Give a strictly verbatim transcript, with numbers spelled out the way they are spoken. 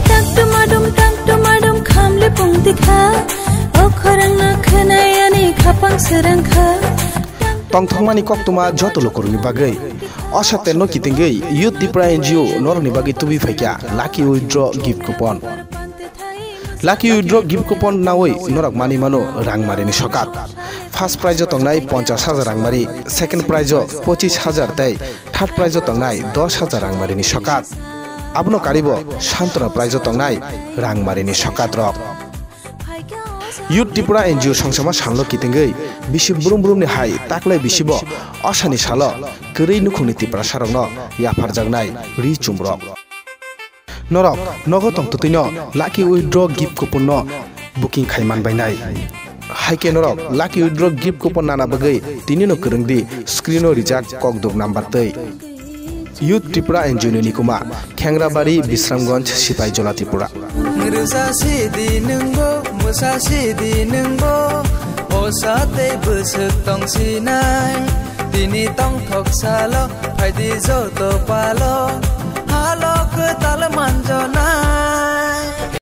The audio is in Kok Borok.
Tang tumadum, tang tumadum, khamle pungti kha. O khorang no khwnai ani khapang serang kha. Tongthokmani koktwma joto lukurokni bagwi. O sateno kitingwi Youth Tipra N G O norokni bagwi tubui phaikha Lucky Withdraw Gift Coupon. Lucky Withdraw Gift Coupon nawi norok manwi mano rangmarini sokat. First prize o tongnai ponchash hajar rangmari, second prize o pochish hajar tei third prize o tongnai dosh hajar rangmarini sokat. Abono karibo Santona prize o tongnai rangmarini sokat rok. Youth Tripura N G O songchama salno kitingwi bisi brum brumni hai taklai bisibo osani salo kwrwi nukhungni Tiprasarokno yapharjaknai ri chumrok. Norok nogo tongtwtwino Lucky Withdraw Gift Coupon no booking khai manbainai. Haikhe norok Lucky Withdraw Gift Coupon nana bagwi tinino kwrwngdi screen o rijak kokduk number twi. Youth Tripura N G O ni nikuma, Khengrabari, Bisramganj, Sipaijola, Tripura. Rwsa sidi nwngbo, mwsa sidi nwngbo, o sa tei bwswk tong sinai. Tini tongthok salo, phaidi joto pal.